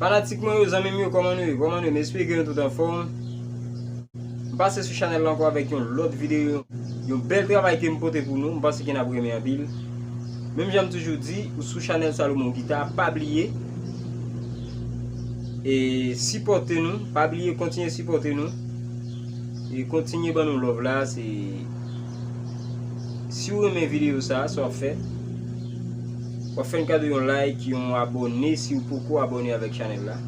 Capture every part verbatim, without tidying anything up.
Fanatik mwen yo, zanmi m yo, kòman nou ye? Kòman nou ye? M espere ke nou tout anfòm. M pase sou chanèl la ankò avèk yon lòt videyo, yon bèl travay ke m pote pou nou. M panse ke n ap renmen anpil. Menm jan m toujou di, ou sou chanèl Salomon Guitar, pa bliye e sipòte nou, pa bliye kontinye sipòte nou e kontinye ban nou love la. Se, si w renmen videyo sa, sa w ap fè, w ap fè n kado yon like, yon abòne si w poko abòne avèk chanèl la.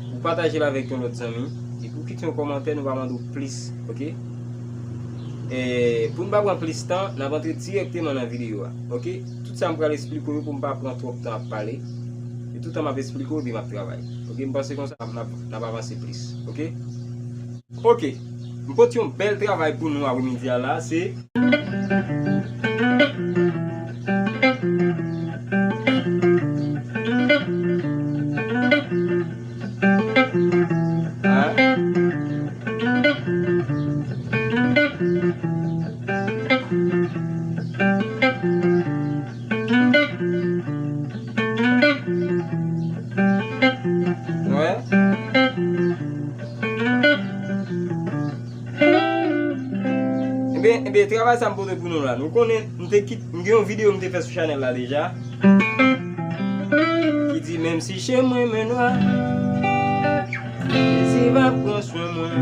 Ou pataje l avèk yon lòt zanmi. Epi w kite yon kòmantè, nou va mande w plis, oke? E, pou n pa pran plis tan, n ap antre dirèkteman nan videyo a, oke? Tout sa m pral esplike w yo pou m pa pran twòp tan ap pale. E tout tan m ap esplike w, epi m ap travay. Oke, m panse konsa, n ap, n ap avanse plis, oke? Oke, m pote yon bèl travay pou nou apremidi a la, se Ebyen, ebyen, travay sa m pote pou nou la. Nou konnen, m te kit, m gen yon videyo m te fè sou chanèl la deja. Ki di, menm si je mwen men nwa, Jezi va pran swen mwen.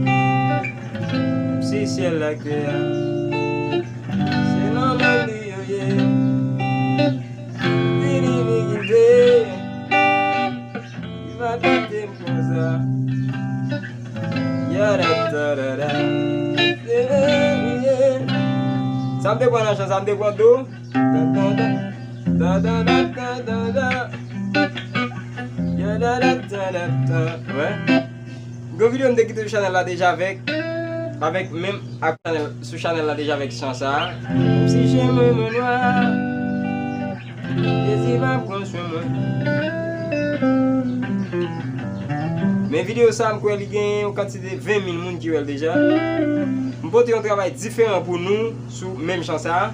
Menm si syèl ak tè a, se nan men li yo ye. Di li mi kite. Li va kite m konsa. Yaratarara. Sa m te pran nan chan, sa m te pran do. Yaratarara. Wè. Gon videyo m te kite sou chanèl la deja avèk, avèk menm ak chanèl, sou chanèl la deja avèk chan sa. Menm si je mwen men nwa, Jezi va pran swen mwen. Men videyo sa, m kwè li gen yon kantite ven mil moun ki wè l deja. M pote yon travay diferan pou nou sou menm chan sa.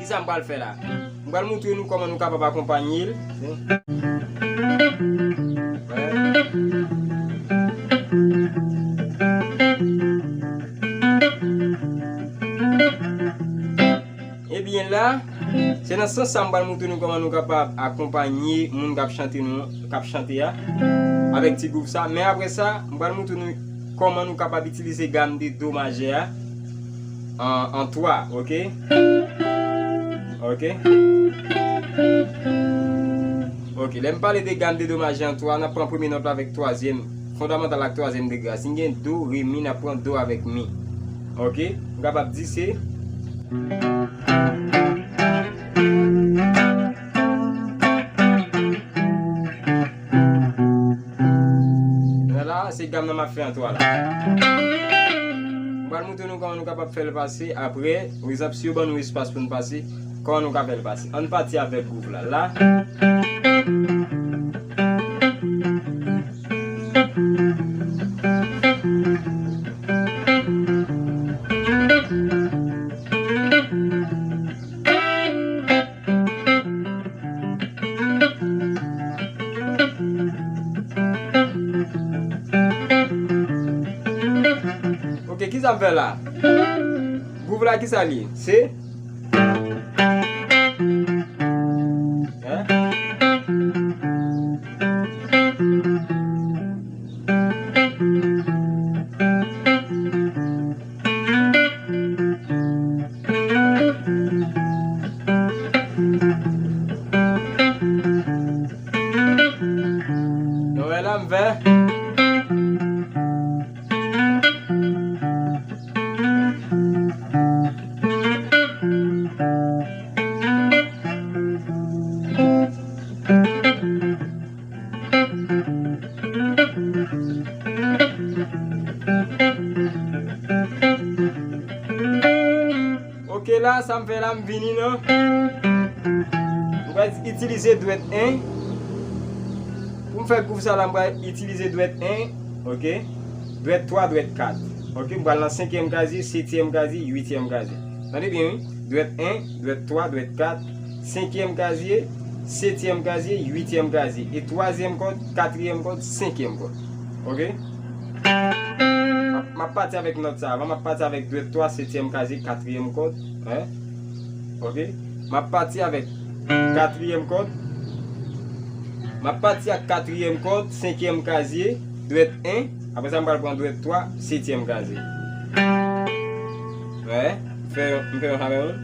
Kisa m pral fè la? M pral montre nou kòman nou kapab akonpanye l. Ebyen la, se nan sans sa m pral montre nou kòman nou kapab akonpanye moun k ap chante nou, k ap chante a, avèk ti gwouv sa. Men apre sa, m pral montre nou kòman nou kapab itilize gam de do majè a an, an twa, oke? Oke? Oke, lè m pale de gam de do majè an twa, n ap pran premye nòt la avèk twazyèm, fondamantal ak twazyèm degre a. Si n gen do, re, mi, n ap pran do avèk mi. Oke? M kapab di se Vwala, se gam nan m ap fè an twa la. M pral montre nou kòman nou kapab fè l pase. Apre, egzanp, si yo ban nou espas pou n pase, kòman nou ka fè l pase? Ann pati avèk gwouv la. La. Oke, kisa m fè la? Gwouv la, kisa li ye? Se? Hein? Nou wè la m fè. Oke, la, sa m fè la, m vini nan. M pral itilize dwèt en. Pou m fè gwouv sa la, m pral itilize dwèt en, oke? Dwèt twa, dwèt kat. Oke, m pral nan senkyèm kazye, setyèm kazye, uityèm kazye. Tande byen, wi. Dwèt en, dwèt twa, dwèt kat, senkyèm kazye, setyèm kazye, uityèm kazye. E twazyèm kòd, katriyèm kòd, senkyèm kòd. Oke? M ap, m ap pati avèk nòt sa. Avan m ap pati avèk dwèt twa, setyèm kazye, katriyèm kòd. Hein? Oke? M ap pati avèk katriyèm kòd. M ap pati ak katriyèm kòd, senkyèm kazye, dwèt en. Apre sa, m pral pran dwèt twa, setyèm kazye. Wè, m fè, m fè yon avè yon.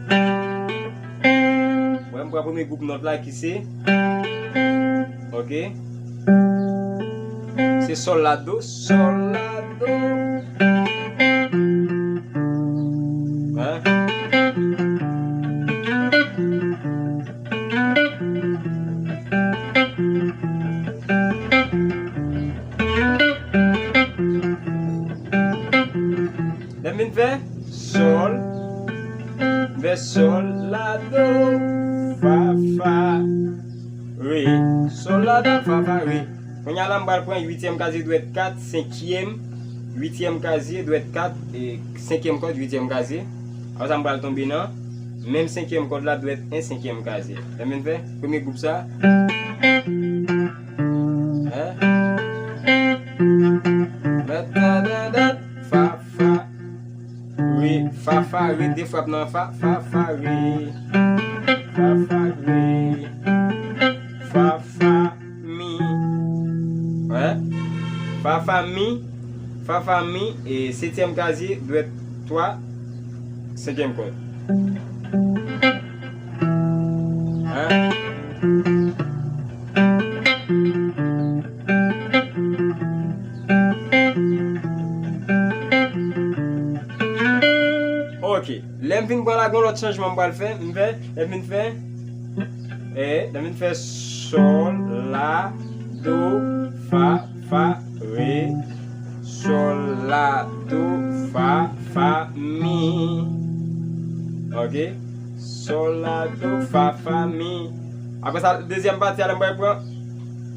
Wè, m pran premye gwoup nòt la ki se, oke. Se sòl la do, sòl la do. Hein? Lè m vin fè sòl, m fè sòl, la, do, fa, fa, re. Sòl, la, do, fa, fa, re. Kounye a la, m pral pran uityèm kazye dwèt kat, senkyèm, uityèm kazye dwèt kat, e senkyèm kòd, uityèm kazye. Apre sa, m pral tonbe nan menm senkyèm kòd la, dwèt en, senkyèm kazye. Lè m vin fè premye gwoup sa. Hein? Fa, fa, re, fa, fa, re, de frap nan fa, fa, fa, re. Fa, fa, re. Fa, fa, mi. Wè. Fa, fa, mi. Fa, fa, mi. E setyèm kazye, dwèt twa, senkyèm kòd. Hein? Oke. Lè m fin pran la, gon lòt chanjman m pral fè. M fè, lè m fin fè, e, lè m fin fè sòl, la, do, fa, fa, re, sòl, la, do, fa, fa, mi. Oke? Sòl, la, do, fa, fa, mi. Apre sa, dezyèm pati a, lè m pral pran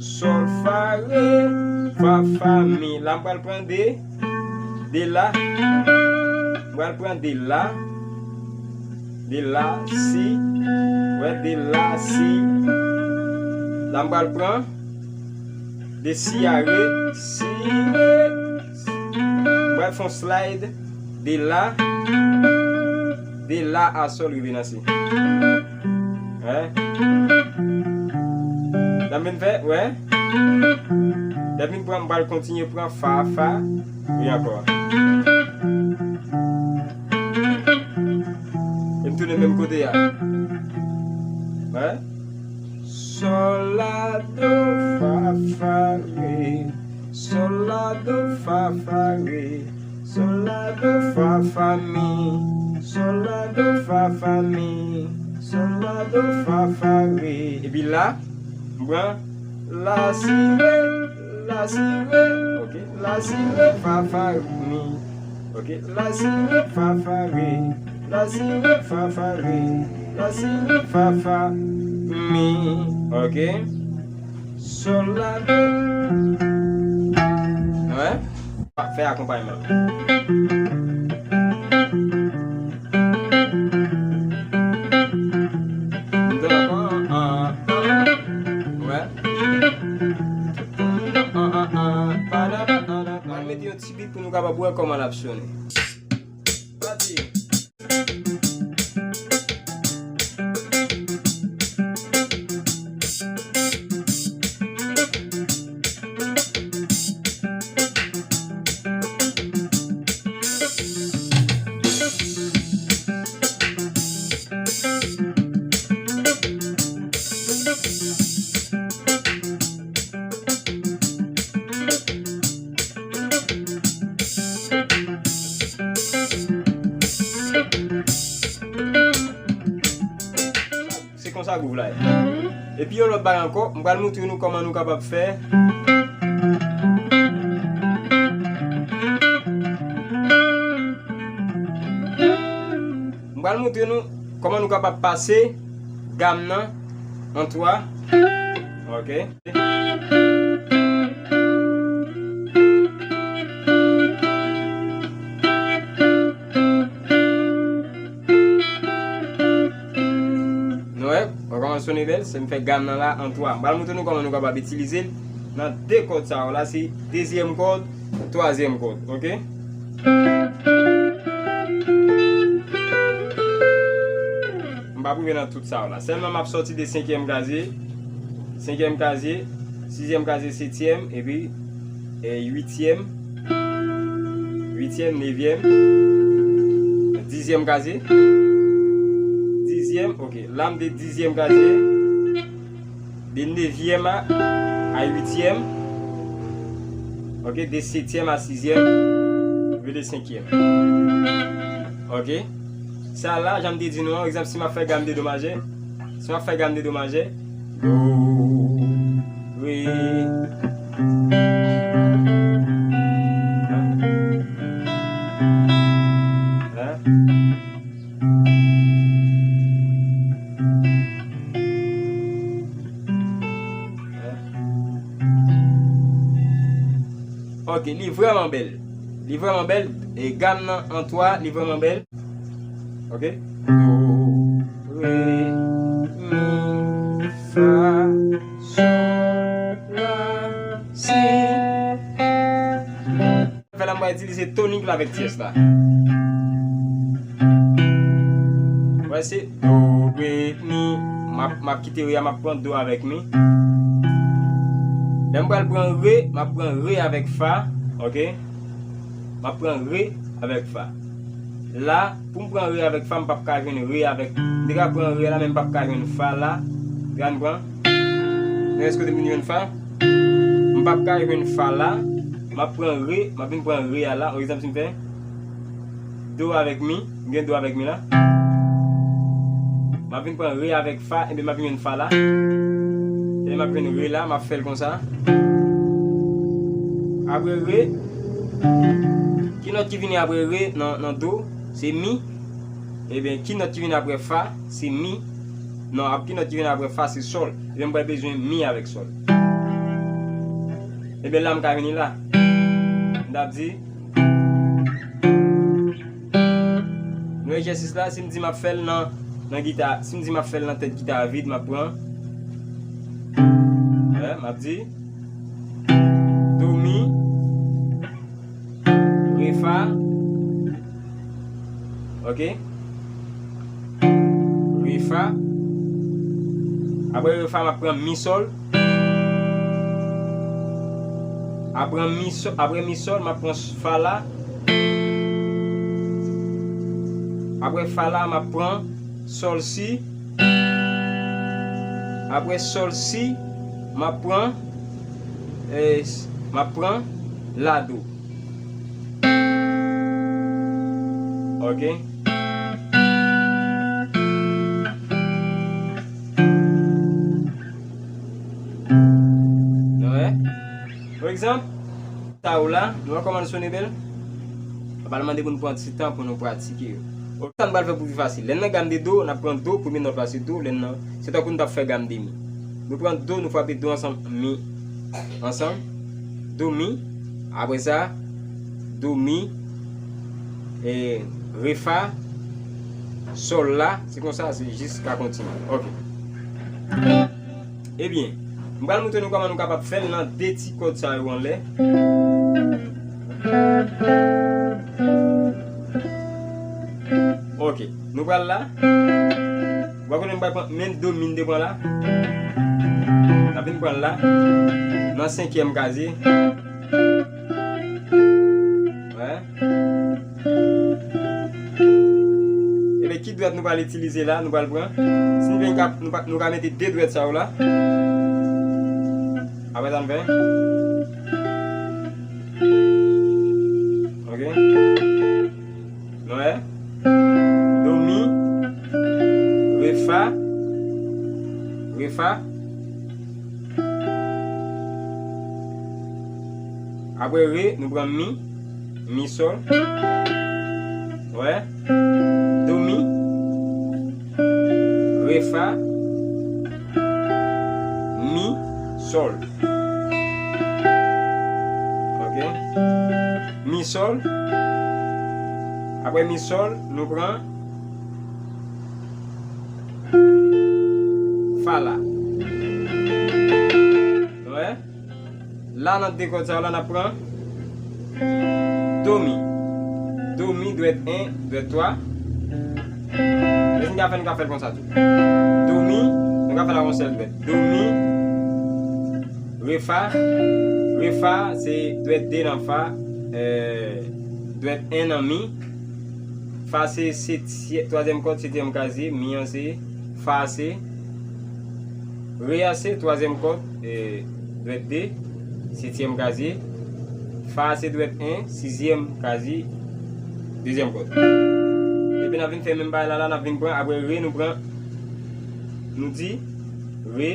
sòl, fa, re, fa, fa, mi. La, m pral pran de, de la. M pral pran de la. De la, si. Wè, de la, si. La, m pral pran de si a re, si, re. M pral fè yon slide de la, de la a sòl rive nan si. Wè. Lè m vin fè, wè. Lè m vin pran, m pral kontinye pran fa, fa, re ankò. E m tounen menm kote a. Wè. Sòl, la, do, fa, fa, re. Sòl, la, do, fa, fa, re. Sòl, la, do, fa, fa, mi. Sòl, la, do, fa, fa, mi. Sòl, la, do, fa, fa, re. Epi la, m pran la, si, re, la, si, re. Oke. La, si, re, fa, fa, mi. Oke. La, si, re, fa, fa, re. La, si, re, fa, fa, re. La, si, re, fa, fa, mi. Oke. Sòl, la, do. Wè. Fè akonpayman. Wè. Mwen mete yon ti bit pou nou kapab wè kòman l ap sonnen. Pati. Se konsa gwouv la ye. Epi yon lòt bagay ankò, m pral montre nou kòman nou kapab fè. M pral montre nou kòman nou kapab pase gam nan an twa. Oke. Nou wè, w ap kòmanse sonnen Bèl, se m fè gam nan la an twa. M pral montre nou kòman nou kapab itilize l nan de kòd sa yo la, se dezyèm kòd, twazyèm kòd, oke? M p ap rive nan tout sa yo la. Sèlman m ap sòti de senkyèm kazye, senkyèm kazye, sizyèm kazye, setyèm, epi, e, uityèm, uityèm, nevyèm, dizyèm kazye, dizyèm, oke. La m de dizyèm kazye, de nevyèm a, a uityèm, oke, de setyèm a sizyèm, rive de senkyèm. Oke? Sa la, jan m te di nou an, egzanp, si m ap fè gam de do majè, si m ap fè gam de do majè, do, re, Ok, li vrèman bèl. Li vrèman bèl. E gam nan an twa, li vrèman bèl. Ok? Do, re, mi, fa, sol, la, si. Fè la, m pral itilize tonik la avèk tyès la. Wè, se do, re, mi. M ap, m ap kite re a, m ap pran do avèk mi. Lè m pral pran re, m ap pran re avèk fa. Ok? M ap pran re avèk fa. La, pou m pran re avèk fa, m p ap ka jwenn re avèk. M te ka pran re la, men m p ap ka jwenn fa la. Gade m pran. Men èske m vin jwenn fa? M p ap ka jwenn fa la. M ap pran re, m ap vin pran re a la. On egzanp, si m fè do avèk mi, m gen do avèk mi la. M ap vin pran re avèk fa, ebyen m ap vin jwenn fa la. Ebyen m ap jwenn re la, m ap fè l konsa. Apre re, ki nòt ki vini apre re nan, nan do? Se mi. Ebyen, ki nòt ki vini apre fa? Se mi. Non, ap, ki nòt ki vini apre fa? Se sòl. Ebyen, m pral bezwen mi avèk sòl. Ebyen, la, m ka vini la. M t ap di, nou egzèsis la, si m di m ap fè l nan, nan gita, si m di m ap fè l nan tèt gita a vid, m ap pran. Wè, m ap di, do, mi, re, fa. Ok? Re, fa. Apre re, fa, m ap pran mi, sòl. Apre mi, sò-, apre mi, sòl, m ap pran s-, fa la. Apre fa la, m ap pran sòl, si. Apre sòl, si, m ap pran, e, s-, m ap pran la, do. Ok. Nou wè? Pa egzanp, sa yo la, nou wè kòman l sone bèl? Sa pral mande pou nou pran ti tan pou nou pratike yo. Ok, sa n pral fè pou pi fasil. Lè n nan gam de do, n ap pran do, premye nòt la se do, lè n nan, se tankou n t ap fè gam de mi. Nou pran do, nou frape do ansanm, mi ansanm, do, mi, apre sa, do, mi, e, re, fa, sòl la, se konsa, se jiska kontinye. Ok. Ebyen, m pral montre nou kòman nou kapab fè l nan de ti kòd sa yo anlè. Ok, nou pral la. Ou wè kote m pral pran, menm do mi m te pran la. N ap vin pran l la. Nan senkyèm kazye. Wè. Ebyen, ki dwèt nou pral itilize la, nou pral pran? Si nou vle, nou ka, nou pa, nou ka mete de dwèt sa yo la. Apre sa, nou fè. Ok. Nou wè? Do, mi, re, fa, re, fa. Apre re, nou pran mi, mi, sòl. Wè. Do, mi, re, fa, mi, sòl. Ok. Mi, sòl. Apre mi, sòl, nou pran la. Nou wè? La, nan de kòd sa yo la, n ap pran do mi. Do mi, dwèt en, dwèt twa. Men si n ka fè, n ka fè l konsa tou. Do mi, nou ka fè l ak yon sèl dwèt. Do mi, re fa. Re fa, se dwèt de nan fa, eh, dwèt en nan mi. Fa se setyè-, twazyèm kòd, setyèm kazye. Mi an se, fa se, re a se twazyèm kòd, eh, dwèt de, setyèm kazye. Fa a se dwèt en, sizyèm kazye, dezyèm kòd. Epi n ap vin fè menm bagay la, la, n ap vin pran, apre re, nou pran, nou di, re,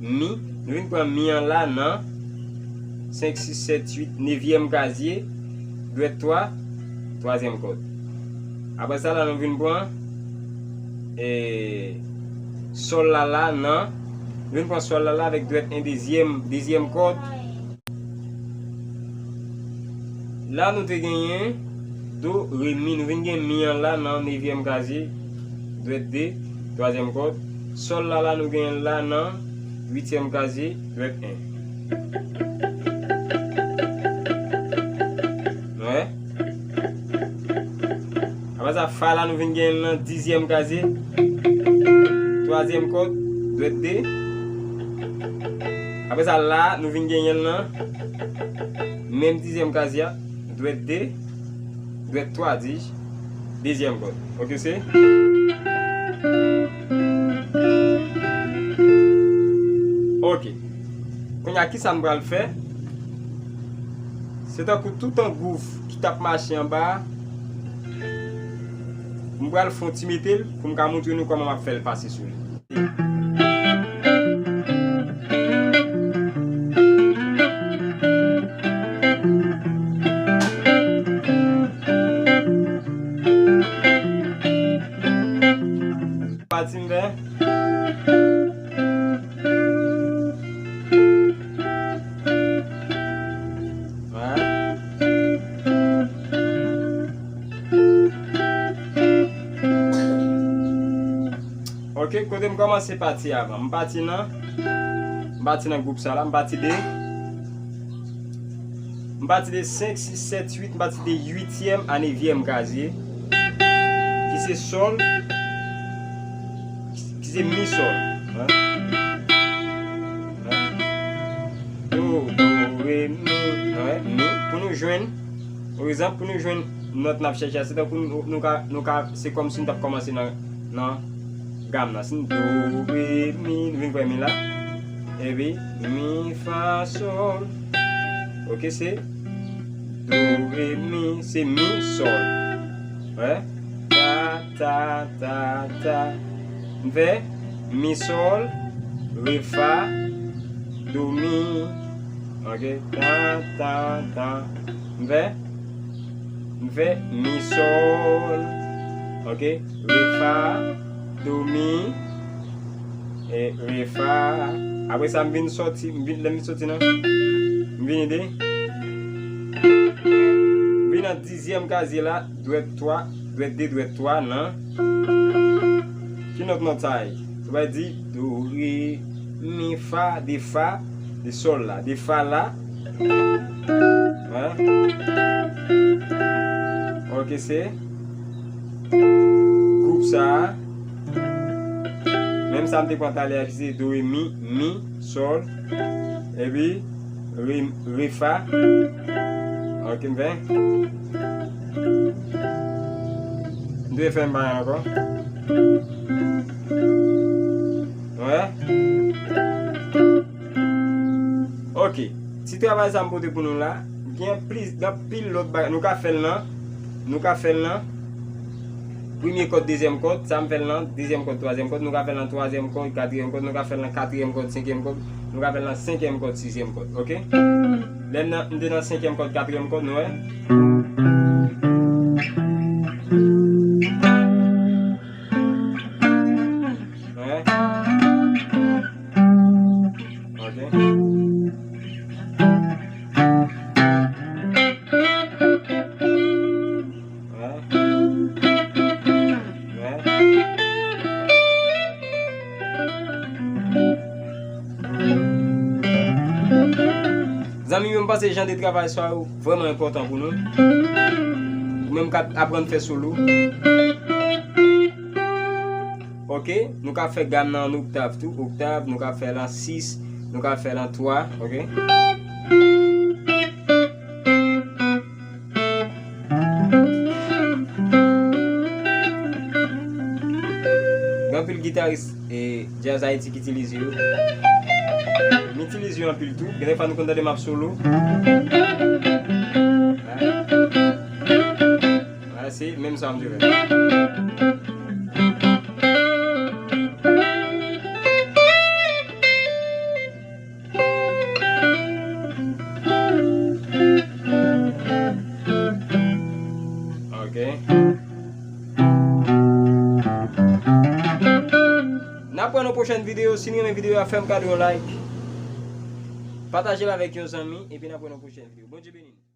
mi, nou vin pran mi an la nan senk, sis, sèt, uit, nevyèm kazye, dwèt twa, twazyèm kòd. Apre sa la, nou vin pran, e, sòl la la nan, nou vin pran sòl la la avèk dwèt en dezyèm, dezyèm kòd. La nou te genyen do, re, mi. Nou vin gen mi an la nan nevyèm kazye, dwèt de, twazyèm kòd. Sòl la la nou genyen l la nan uityèm kazye, dwèt en. Nou wè? Apre sa, fa la nou vin genyen l nan dizyèm kazye, twazyèm kòd, dwèt de. Apre sa, la nou vin genyen l nan menm dizyèm kazye a, dwèt de, dwèt twa, di, dezyèm kòd. Oke, se? Oke. Kounye a, kisa m pral fè? Se tankou tout yon gwouv ki t ap mache anba a. M pral fè yon ti mete l pou m ka montre nou kòman m ap fè l pase sou li. Pati m fè. Wè. Oke, kote m kòmanse pati avan? M pati nan, m pati nan gwoup sa la, m pati de, m pati de senk, sis, sèt, uit, m pati de uityèm a nevyèm kazye, ki se sòl, ki se mi sòl. Wè. Wè. Do, do, re, mi. Wè, mi. Pou nou jwenn, pa egzanp, pou nou jwenn nòt n ap chèche a, se tankou nou, nou ka, nou ka, se kòmsi nou t ap kòmanse nan, nan gam nan. Si n do, re, mi, nou vin pran mi la. Epi, mi, fa, sòl. Oke, se do, re, mi, se mi, sòl. Wè. Ta, ta, ta, ta. M fè mi, sòl, re, fa, do, mi. Oke. Ta, ta, ta. M fè, m fè mi, sòl. Oke. Re, fa, do, mi. E re, fa. Apre sa, m vin sòti, m vin, lè m vin sòti nan, m vini de, m vin nan dizyèm kazye la, dwèt twa, dwèt de, dwèt twa nan. Ki nòt, nòt sa ye? Ou va di do, re, mi, fa, de fa, de sòl la, de fa la. Wè. Oke, se gwoup sa a. Menm sa m te pran talè a ki se do, re, mi, mi, sòl. Epi, re, re, fa. Oke, m fè. M te fè m bagay ankò. Wè. Oke. Ti travay sa m pote pou nou la. Gen plis, gen pil lòt bagay. Nou ka fè l nan, nou ka fè l nan premye kòd, dezyèm kòd. Sa m fè l nan dezyèm kòd, twazyèm kòd. Nou ka fè l nan twazyèm kòd, katriyèm kòd. Nou ka fè l nan katriyèm kòd, senkyèm kòd. Nou ka fè l nan senkyèm kòd, sizyèm kòd. Oke? Lè m nan, m te nan senkyèm kòd, katriyèm kòd, nou wè. Wè. Oke. Wè. Wè. Zanmi yo, m panse jan de travay sa yo vrèman enpòtan pou nou. Ou menm k ap aprann fè solo. Ok, nou ka fè gam nan an oktav tou, oktav, nou ka fè l an sis, nou ka fè l an twa, ok. Gen anpil gitaris e Jazz Haiti ki itilize yo. M itilize yo anpil tou. Gen de fwa nou konn tande m ap solo. Wè, se menm sa m te fè. Ok. N ap wè nan pwochèn videyo. Si nou renmen videyo a, fè m kado yon like. Pataje l avèk yon zanmi. Epi n ap wè nan pwochèn videyo. Bondye beni nou.